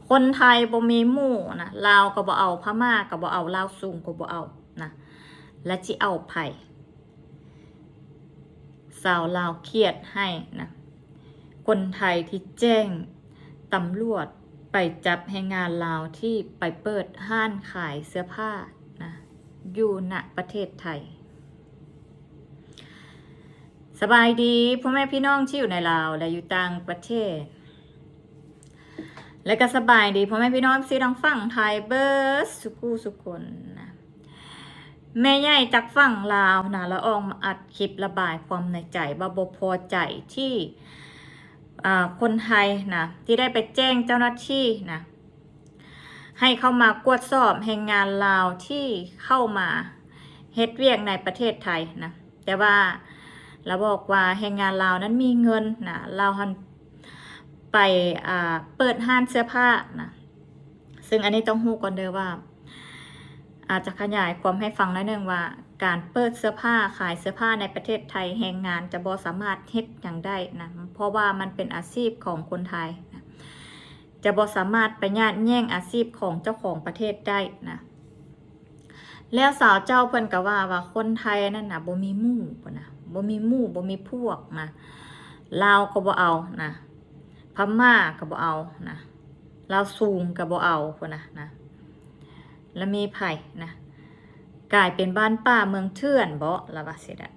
ຄົນໄທບໍ່ມີໝູ່ນະ, ລາວກໍບໍ່ເອົາ, ພະມ້າກໍບໍ່ເອົາ, ລາວສູງກໍບໍ່ເອົານະ, ແລະ ຊິເອົາໃຜ? ຊາວລາວຄຽດໄຫ້ນະ, ຄົນໄທທີ່ແຈ້ງຕຳຫຼວດໄປຈັບແຮງງານລາວທີ່ໄປເປີດຮ້ານຂາຍເສື້ອຜ້ານະ ຢູ່ນະປະເທດໄທ. ສະບາຍດີພໍ່ແມ່ພີ່ນ້ອງທີ່ຢູ່ໃນລາວ ແລະ ຢູ່ຕ່າງປະເທດ ແລະ ກໍສະບາຍດີພໍ່ແມ່ພີ່ນ້ອງທີ່ທາງຝັ່ງໄທເບິດສຸຄູ່ສຸຄົນນະ. ແມ່ໃຫຍ່ຈາກຝັ່ງລາວນະ ລະອອກມາອັດຄລິບລະບາຍຄວາມໃນໃຈວ່າບໍ່ພໍໃຈທີ່ ອາ ຄົນໄທນະ ທີ່ໄດ້ໄປແຈ້ງເຈົ້າໜ້າທີ່ນະ ໃຫ້ເຂົ້າມາກວດສອບແຮງງານລາວທີ່ເຂົ້າມາເຮັດວຽກໃນປະເທດໄທນະ, ແຕ່ວ່າລາວບອກວ່າແຮງງານລາວນັ້ນມີເງິນນະ, ລາວຫັ້ນໄປ ອາ ເປີດຮ້ານເສື້ອຜ້ານະ. ເຊິ່ງອັນນີ້ຕ້ອງຮູ້ກ່ອນເດີວ່າ ອາດຈະຂະຫຍາຍຄວາມໃຫ້ຟັງໜ້ອຍໜຶ່ງວ່າ ການເປີດເສື້ອຜ້າ, ຂາຍເສື້ອຜ້າໃນປະເທດໄທ, ແຮງງານຈະບໍ່ສາມາດເຮັດຫຍັງໄດ້ນະ, ເພາະວ່າມັນເປັນອາຊີບຂອງຄົນໄທນະ, ຈະບໍ່ສາມາດໄປຍາດແຍ່ງອາຊີບຂອງເຈົ້າຂອງປະເທດໄດ້ນະ. ແລ້ວສາວເຈົ້າເພິ່ນກໍວ່າ ວ່າຄົນໄທນັ້ນນະ ບໍ່ມີໝູ່ພຸ້ນນະ, ບໍ່ມີໝູ່ ບໍ່ມີພວກນະ, ລາວກໍບໍ່ເອົານະ, ພະມ້າກໍບໍ່ເອົານະ, ລາວສູງກໍບໍ່ເອົາພຸ້ນນະນະ. ລະມີໃຜນະ ກາຍເປັນບ້ານປ່າເມືອງເຖື່ອນບໍ ລະວ່າຊີ້ນະ.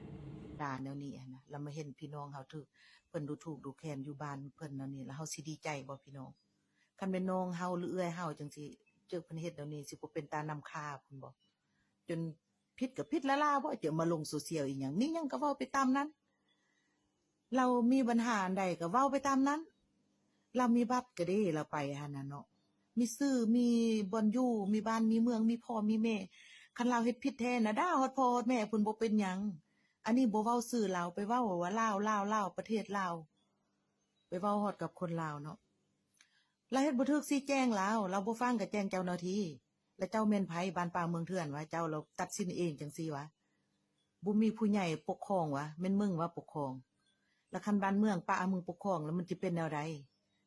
ດ່າແນວນີ້ຫັ້ນນະ ລະມາເຫັນພີ່ນ້ອງເຮົາຖືກເພິ່ນດູຖູກດູແຄນຢູ່ບ້ານເພິ່ນແນວນີ້ ລະເຮົາຊິດີໃຈບໍພີ່ນ້ອງ? ຄັນແມ່ນນ້ອງເຮົາ ຫຼື ເອື້ອຍເຮົາຈັ່ງຊີ້ ເຈີເພິ່ນເຮັດແນວນີ້ ຊິບໍ່ເປັນຕານ້ຳຄາພຸ້ນບໍ? ຈົນຜິດກໍຜິດລ້າໆບໍ? ຈະມາລົງໂຊຊຽວອີ່ຫຍັງ? ມີຫຍັງກໍເວົ້າໄປຕາມນັ້ນ. ລາວມີບັນຫາອັນໃດກໍເວົ້າໄປຕາມນັ້ນ. ລາວມີບັດກໍເດ້ ລາວໄປຫັ້ນນະເນາະ, ມີຊື່ ມີບ່ອນຢູ່ ມີບ້ານ ມີເມືອງ ມີພໍ່ມີແມ່. ຄັນລາວເຮັດຜິດແທ້ນະ ດ່າຮອດພໍ່ຮອດແມ່ພຸ້ນ ບໍ່ເປັນຫຍັງ. ອັນນີ້ບໍ່ເວົ້າຊື່ລາວ ໄປເວົ້າວ່າລາວ ລາວ ລາວ ປະເທດລາວ, ໄປເວົ້າຮອດກັບຄົນລາວເນາະ. ລາວເຮັດບໍ່ຖືກຊີ້ແຈງລາວ, ລາວບໍ່ຟັງກໍແຈ້ງເຈົ້າໜ້າທີ່. ລະເຈົ້າແມ່ນໃຜ? ບ້ານປ່າເມືອງເຖື່ອນຫວາ? ເຈົ້າລະຕັດສິນເອງຈັ່ງຊີ້ຫວາ? ບໍ່ມີຜູ້ໃຫຍ່ປົກຄອງຫວາ? ແມ່ນມຶງຫວາປົກຄອງ? ລະຄັນບ້ານເມືອງປະໃຫ້ມຶງປົກຄອງ ລະມັນຊິເປັນແນວໃດ?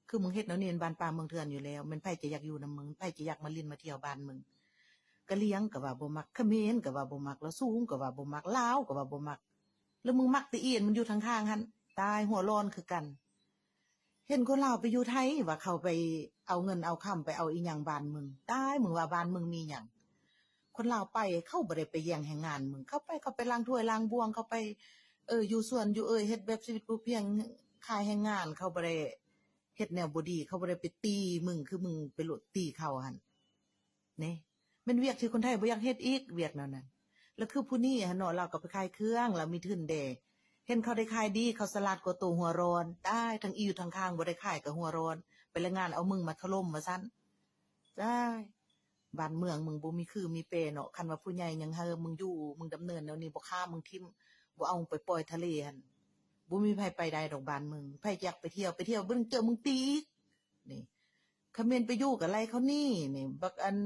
ຄືມຶງເຮັດແນວນີ້ ມັນບ້ານປ່າເມືອງເຖື່ອນຢູ່ແລ້ວ, ແມ່ນໃຜຈະຢາກຢູ່ນຳມຶງ? ໃຜຈະຢາກມາຫຼິ້ນມາທ່ຽວບ້ານມຶງ? ກະລຽງກໍວ່າບໍ່ມັກ, ຂະເໝນກໍວ່າບໍ່ມັກ, ລາວສູງກໍວ່າບໍ່ມັກ, ລາວກໍວ່າບໍ່ມັກ. ລະມຶງມັກແຕ່ອີ່ມັນຢູ່ທາງຂ້າງຫັ້ນ. ຕາຍ ຫົວຮ້ອນຄືກັນ. ເຫັນຄົນລາວໄປຢູ່ໄທ ວ່າເຂົາໄປເອົາເງິນເອົາຄຳ ໄປເອົາອີ່ຫຍັງບ້ານມຶງ. ຕາຍ ມຶງວ່າບ້ານມຶງມີຫຍັງ? ຄົນລາວໄປ ເຂົາບໍ່ໄດ້ໄປແຍ່ງແຮງງານມຶງ. ເຂົາໄປ ເຂົາໄປລ້າງຖ້ວຍລ້າງບ່ວງ, ເຂົາໄປ ເອີ ຢູ່ສວນຢູ່ເອີຍ ເຮັດແບບຊີວິດພໍພຽງ ຂາຍແຮງງານ. ເຂົາບໍ່ໄດ້ເຮັດແນວບໍ່ດີ, ເຂົາບໍ່ໄດ້ໄປຕີມຶງ ຄືມຶງໄປໂລດຕີເຂົາຫັ້ນ. ນີ້ແມ່ນວຽກທີ່ຄົນໄທບໍ່ຢາກເຮັດອີກ ວຽກແນວນັ້ນ. ລະຄືຜູ້ນີ້ຫັ້ນເນາະ ລາວກໍໄປຂາຍເຄື່ອງ ລາວມີທຶນແດ່, ເຫັນເຂົາໄດ້ຂາຍດີ ເຂົາສະຫຼາດກວ່າໂຕ ຫົວຮ້ອນ. ຕາຍ ທັງອີ່ຢູ່ທາງຂ້າງ ບໍ່ໄດ້ຂາຍກໍຫົວຮ້ອນ, ໄປລະງານເອົາມຶງມາຖະຫຼົ່ມວ່າຊັ້ນ. ຕາຍ ບ້ານເມືອງມຶງບໍ່ມີຄືມີແປເນາະ. ຄັນວ່າຜູ້ໃຫຍ່ຍັງໃຫ້ມຶງຢູ່ ມຶງດຳເນີນແນວນີ້ ບໍ່ຂ້າມ ມຶງຖິ້ມ ບໍ່ເອົາໄປປ່ອຍທະເລຫັ້ນ ບໍ່ມີໃຜໄປໄດ້ດອກບ້ານມຶງ. ໃຜຢາກໄປທ່ຽວ ໄປທ່ຽວ ເບິ່ງເຈີມຶງຕີອີກ. ນີ້ ຂະເໝນໄປຢູ່ກໍໄລ່ເຂົາໜີ ນີ້ ບັກອັນ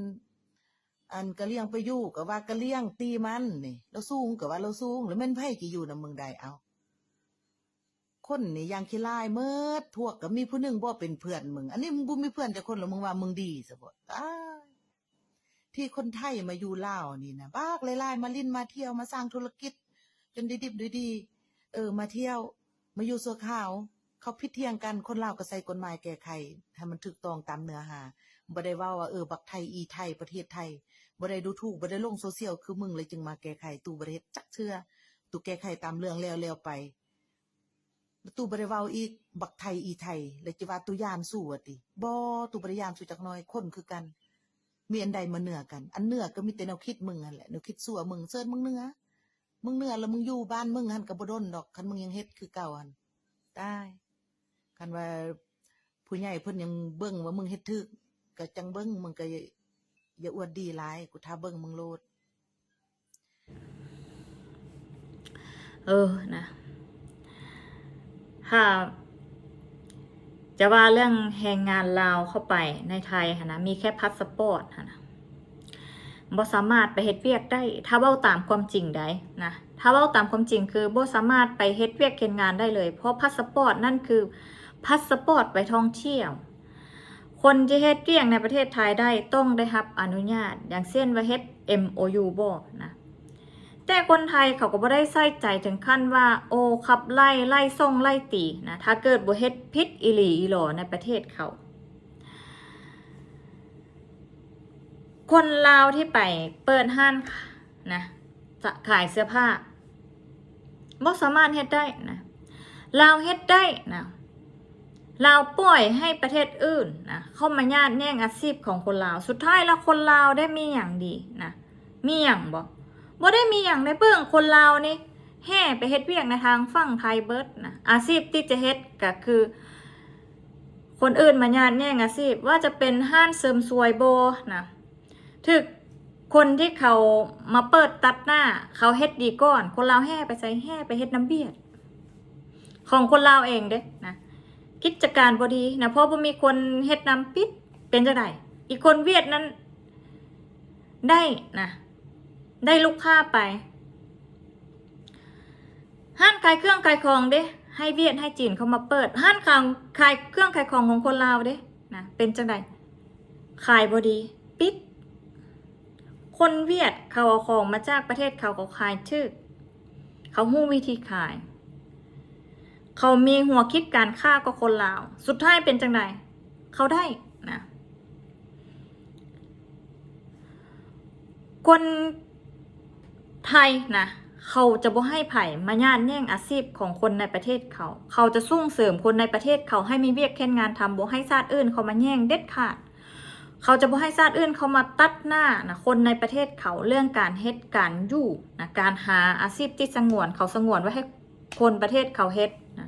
ອັນກະລຽງໄປຢູ່ກໍວ່າກະລຽງຕີມັນ ນີ້ ລາວສູງກໍວ່າລາວສູງ. ລະແມ່ນໃຜຊິຢູ່ນຳມຶງໄດ້? ເອົ້າ ຄົນນີ້ຢ່າງຂີ້ລ້າຍໝົດ. ພວກກໍມີຜູ້ໜຶ່ງບໍ່ເປັນເພື່ອນມຶງ, ອັນນີ້ມຶງບໍ່ມີເພື່ອນຈັກຄົນ ລະມຶງວ່າມຶງດີຊະບໍ? ຕາຍ ທີ່ຄົນໄທມາຢູ່ລາວນີ້ນະ ບັກຫຼາຍໆ ມາຫຼິ້ນມາທ່ຽວ ມາສ້າງທຸລະກິດຈົນດີດິບດີດີ. ເອີ ມາທ່ຽວ ມາຢູ່ຊົ່ວຄາວ. ເຂົາຜິດຖຽງກັນ ຄົນລາວກໍໃຊ້ກົດໝາຍແກ້ໄຂໃຫ້ມັນຖືກຕ້ອງຕາມເນື້ອຫາ. ບໍ່ໄດ້ເວົ້າວ່າ ເອີ ບັກໄທ ອີໄທ ປະເທດໄທ. ບໍ່ໄດ້ດູຖູກ ບໍ່ໄດ້ລົງໂຊຊຽວຄືມຶງ ແລ້ວຈຶ່ງມາແກ້ໄຂ. ຕູບໍ່ໄດ້ເຮັດຈັກເທື່ອ, ຕູແກ້ໄຂຕາມເລື່ອງແລ້ວແລ້ວໄປ. ລະຕູບໍ່ໄດ້ເວົ້າອີກ ບັກໄທ ອີໄທ ລະຈະວ່າຕູຢ້ານສູວ່າຕິ? ບໍ່, ຕູບໍ່ໄດ້ຢ້ານສູຈັກໜ້ອຍ. ຄົນຄືກັນ ມີອັນໃດມາເໜືອກັນ? ອັນເໜືອກໍມີແຕ່ແນວຄິດມຶງຫັ້ນແຫຼະ, ແນວຄິດຊົ່ວມຶງ. ເຊີນມຶງເໜືອ, ມຶງເໜືອລະມຶງຢູ່ບ້ານມຶງຫັ້ນກໍບໍ່ດົນດອກ. ຄັນມຶງຍັງເຮັດຄືເກົ່າຫັ້ນ ຕາຍ. ຄັນວ່າຜູ້ໃຫຍ່ເພິ່ນຍັງເບິ່ງວ່າມຶງເຮັດຖືກ ກໍຈັ່ງເບິ່ງ, ມຶງກໍຢ່າອວດດີຫຼາຍ, ກູຖ້າເບິ່ງມຶງໂລດ. ເອີ ນະ ຖ້າຈະວ່າເລື່ອງແຮງງານລາວເຂົ້າໄປໃນໄທຫັ້ນນະ ມີແຄ່ພາສະປອດຫັ້ນນະ ບໍ່ສາມາດໄປເຮັດວຽກໄດ້. ຖ້າເວົ້າຕາມຄວາມຈິງໃດນະ, ຖ້າເວົ້າຕາມຄວາມຈິງຄືບໍ່ສາມາດໄປເຮັດວຽກເຮັດງານໄດ້ເລີຍ, ເພາະພາສະປອດນັ້ນຄືພາສະປອດໄປທ່ອງທ່ຽວ. ຄົນທີ່ເຮັດວຽກໃນປະເທດໄທໄດ້ ຕ້ອງໄດ້ຮັບອະນຸຍາດ ຢ່າງເຊັ່ນວ່າເຮັດ ເອັມໂອຢູ ບໍ່ນະ. ແຕ່ຄົນໄທເຂົາກໍບໍ່ໄດ້ໃສ່ໃຈເຖິງຂັ້ນວ່າ ໂອ້ ຂັບໄລ່ ໄລ່ສົ່ງໄລ່ຕີນະ ຖ້າເກີດບໍ່ເຮັດຜິດອີ່ຫຼີອີ່ຫຼໍໃນປະເທດເຂົາ. ຄົນລາວທີ່ໄປເປີດຮ້ານນະ ຈະຂາຍເສື້ອຜ້າ ບໍ່ສາມາດເຮັດໄດ້ນະ. ລາວເຮັດໄດ້ນະ. ລາວປ່ອຍໃຫ້ປະເທດອື່ນນະ ເຂົ້າມາຍາດແຍ່ງອາຊີບຂອງຄົນລາວ. ສຸດທ້າຍແລ້ວຄົນລາວໄດ້ມີຫຍັງດີນະ? ມີຫຍັງບໍ່? ບໍ່ໄດ້ມີຫຍັງເດ້. ເບິ່ງຄົນລາວນີ້ແຫ່ໄປເຮັດວຽກໃນທາງຝັ່ງໄທເບິດນະ. ອາຊີບທີ່ຈະເຮັດກໍຄືຄົນອື່ນມາຍາດແຍ່ງອາຊີບ, ວ່າຈະເປັນຮ້ານເສີມສວຍບໍ່ນະ. ຖືກຄົນທີ່ເຂົາມາເປີດຕັດໜ້າ ເຂົາເຮັດດີກ່ອນ, ຄົນລາວແຫ່ໄປໃສ? ແຫ່ໄປເຮັດນຳວຽດ ຂອງຄົນລາວເອງເດ້ນະ. ກິດຈະການບໍ່ດີນະ ເພາະບໍ່ມີຄົນເຮັດນຳ ປິດ. ເປັນຈັ່ງໃດ? ອີກຄົນຫວຽດນັ້ນໄດ້ນະ ໄດ້ລູກຄ້າໄປ. ຮ້ານຂາຍເຄື່ອງຂາຍຂອງເດ້ ໃຫ້ຫວຽດໃຫ້ຈີນເຂົ້າມາເປີດ. ຮ້ານຂາຍ ຂາຍເຄື່ອງຂາຍຂອງຂອງຄົນລາວເດ້ນະ ເປັນຈັ່ງໃດ? ຂາຍບໍ່ດີ ປິດ. ຄົນຫວຽດເຂົາເອົາຂອງມາຈາກປະເທດເຂົາ ເຂົາຂາຍຖືກ, ເຂົາຮູ້ວິທີຂາຍ, ເຂົາມີຫົວຄິດການຄ້າກວ່າຄົນລາວ. ສຸດທ້າຍເປັນຈັ່ງໃດ? ເຂົາໄດ້ນະ. ຄົນໄທນະ ເຂົາຈະບໍ່ໃຫ້ໃຜມາຍາດແຍ່ງອາຊີບຂອງຄົນໃນປະເທດເຂົາ. ເຂົາຈະສົ່ງເສີມຄົນໃນປະເທດເຂົາໃຫ້ມີວຽກເຮັດງານທຳ, ບໍ່ໃຫ້ຊາດອື່ນເຂົ້າມາແຍ່ງເດັດຂາດ. ເຂົາຈະບໍ່ໃຫ້ຊາດອື່ນເຂົ້າມາຕັດໜ້ານະ ຄົນໃນປະເທດເຂົາ ເລື່ອງການເຮັດການຢູ່ນະ, ການຫາອາຊີບທີ່ສະຫງວນ, ເຂົາສະຫງວນໄວ້ໃຫ້ຄົນປະເທດເຂົາເຮັດນະ.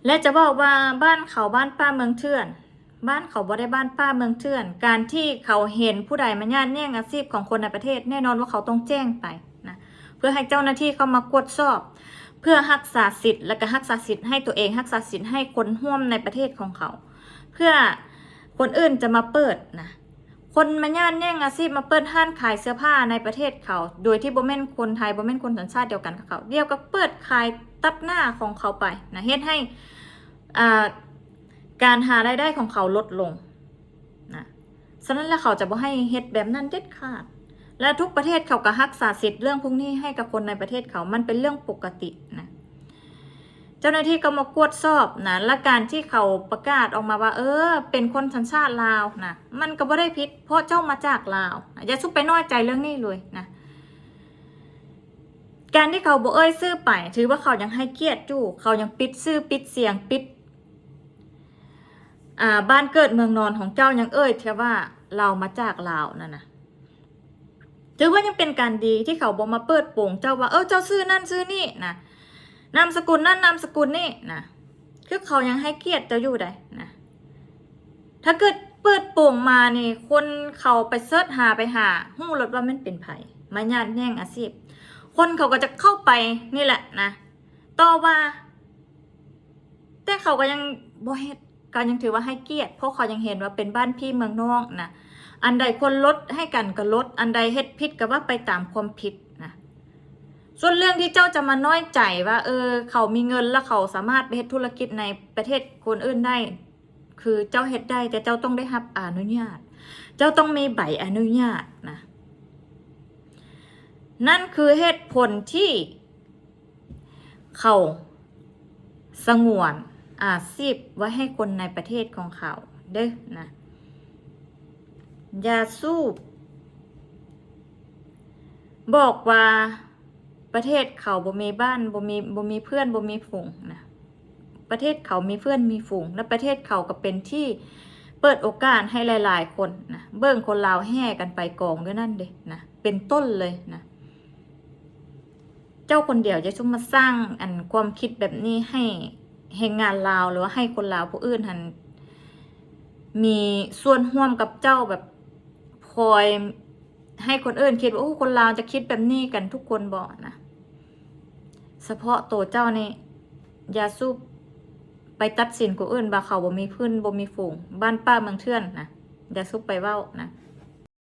ແລະ ຈະບອກວ່າບ້ານເຂົາບ້ານປ່າເມືອງເຖື່ອນ, ບ້ານເຂົາບໍ່ໄດ້ບ້ານປ່າເມືອງເຖື່ອນ. ການທີ່ເຂົາເຫັນຜູ້ໃດມາຍາດແຍ່ງອາຊີບຂອງຄົນໃນປະເທດ, ແນ່ນອນວ່າເຂົາຕ້ອງແຈ້ງໄປນະ ເພື່ອໃຫ້ເຈົ້າໜ້າທີ່ເຂົ້າມາກວດສອບ, ເພື່ອຮັກສາສິດ ແລະ ກະຮັກສາສິດໃຫ້ຕົວເອງ, ຮັກສາສິດໃຫ້ຄົນຮ່ວມໃນປະເທດຂອງເຂົາ, ເພື່ອຄົນອື່ນຈະມາເປີດນະ. ຄົນມາຍາດແຍ່ງອາຊີບ ມາເປີດຮ້ານຂາຍເສື້ອຜ້າໃນປະເທດເຂົາ ໂດຍທີ່ບໍ່ແມ່ນຄົນໄທ, ບໍ່ແມ່ນຄົນສັນຊາດດຽວກັນກັບເຂົາ, ດຽວກໍເປີດຂາຍຕັດໜ້າຂອງເຂົາໄປນະ, ເຮັດໃຫ້ ອ່າ ການຫາລາຍໄດ້ຂອງເຂົາລົດລົງນະ. ສະນັ້ນແລ້ວ ເຂົາຈະບໍ່ໃຫ້ເຮັດແບບນັ້ນເດັດຂາດ. ແລະ ທຸກປະເທດເຂົາກໍຮັກສາສິດເລື່ອງພວກນີ້ໃຫ້ກັບຄົນໃນປະເທດເຂົາ, ມັນເປັນເລື່ອງປົກກະຕິນະ. ເຈົ້າໜ້າທີ່ກໍມາກວດສອບນະ, ແລະ ການທີ່ເຂົາປະກາດອອກມາວ່າ ເອີ ເປັນຄົນສັນຊາດລາວນະ, ມັນກໍບໍ່ໄດ້ຜິດ ເພາະເຈົ້າມາຈາກລາວນະ. ຢ່າສຸໄປນ້ອຍໃຈເລື່ອງນີ້ເລີຍນະ. ການທີ່ເຂົາບໍ່ເອີ່ຍຊື່ໄປ ຖືວ່າເຂົາຍັງໃຫ້ກຽດຢູ່, ເຂົາຍັງປິດຊື່ ປິດສຽງ ປິດ ອ່າ ບ້ານເກີດເມືອງນອນຂອງເຈົ້າ, ຍັງເອີ່ຍແຕ່ວ່າລາວມາຈາກລາວນັ້ນນະ. ຖືວ່າຍັງເປັນການດີທີ່ເຂົາບໍ່ມາເປີດໂປງເຈົ້າວ່າ ເອີ ເຈົ້າຊື່ນັ້ນຊື່ນີ້ນະ, ນາມສະກຸນນັ້ນນາມສະກຸນນີ້ນະ, ຄືເຂົາຍັງໃຫ້ກຽດເຈົ້າຢູ່ໃດ໋ນະ. ຖ້າເກີດເປີດໂປງມານີ້ ຄົນເຂົາໄປເສີດຫາ ໄປຫາ ຮູ້ໂລດວ່າແມ່ນເປັນໃຜ ມາຍາດແຍ່ງອາຊີບ. ຄົນເຂົາກໍຈະເຂົ້າໄປນີ້ແຫຼະນະ ຕໍ່ວ່າ ແຕ່ເຂົາກໍຍັງບໍ່ເຮັດ, ກໍຍັງຖືວ່າໃຫ້ກຽດ, ເພາະເຂົາຍັງເຫັນວ່າເປັນບ້ານພີ່ເມືອງນ້ອງນະ. ອັນໃດຄວນລົດໃຫ້ກັນກໍລົດ, ອັນໃດເຮັດຜິດກໍວ່າໄປຕາມຄວາມຜິດນະ. ສ່ວນເລື່ອງທີ່ເຈົ້າຈະມານ້ອຍໃຈວ່າ ເອີ ເຂົາມີເງິນ ແລ້ວເຂົາສາມາດໄປເຮັດທຸລະກິດໃນປະເທດຄົນອື່ນໄດ້, ຄືເຈົ້າເຮັດໄດ້, ແຕ່ເຈົ້າຕ້ອງໄດ້ຮັບອະນຸຍາດ, ເຈົ້າຕ້ອງມີໃບອະນຸຍາດນະ. ນັ້ນຄືເຫດຜົນທີ່ ເຂົາສະຫງວນອາຊີບໄວ້ໃຫ້ຄົນໃນປະເທດຂອງເຂົາເດີ້ນະ. ຢາສູບ ບອກວ່າປະເທດເຂົາບໍ່ມີບ້ານ ບໍ່ມີ ບໍ່ມີເພື່ອນ ບໍ່ມີຝູງນະ. ປະເທດເຂົາມີເພື່ອນມີຝູງ ແລະ ປະເທດເຂົາກໍເປັນທີ່ເປີດໂອກາດໃຫ້ຫຼາຍໆຄົນນະ. ເບິ່ງຄົນລາວແຫ່ກັນໄປກອງຢູ່ນັ້ນເດ້ນະ ເປັນຕົ້ນເລີຍນະ. ເຈົ້າຄົນດຽວຈະຊຸມມາສ້າງອັນຄວາມຄິດແບບນີ້ໃຫ້ແຮງງານລາວ ຫຼືວ່າໃຫ້ຄົນລາວຜູ້ອື່ນຫັ້ນມີສ່ວນຮ່ວມກັບເຈົ້າ ແບບຄອຍໃຫ້ຄົນອື່ນຄິດວ່າ ໂອ້ ຄົນລາວຈະຄິດແບບນີ້ກັນທຸກຄົນບໍ່ນະ. ສະເພາະໂຕເຈົ້ານີ້ ຢ່າສຸໄປຕັດສິນຜູ້ອື່ນວ່າເຂົາບໍ່ມີພື້ນບໍ່ມີຝູງ ບ້ານປ່າເມືອງເຖື່ອນນະ. ຢ່າສຸໄປເວົ້ານະ.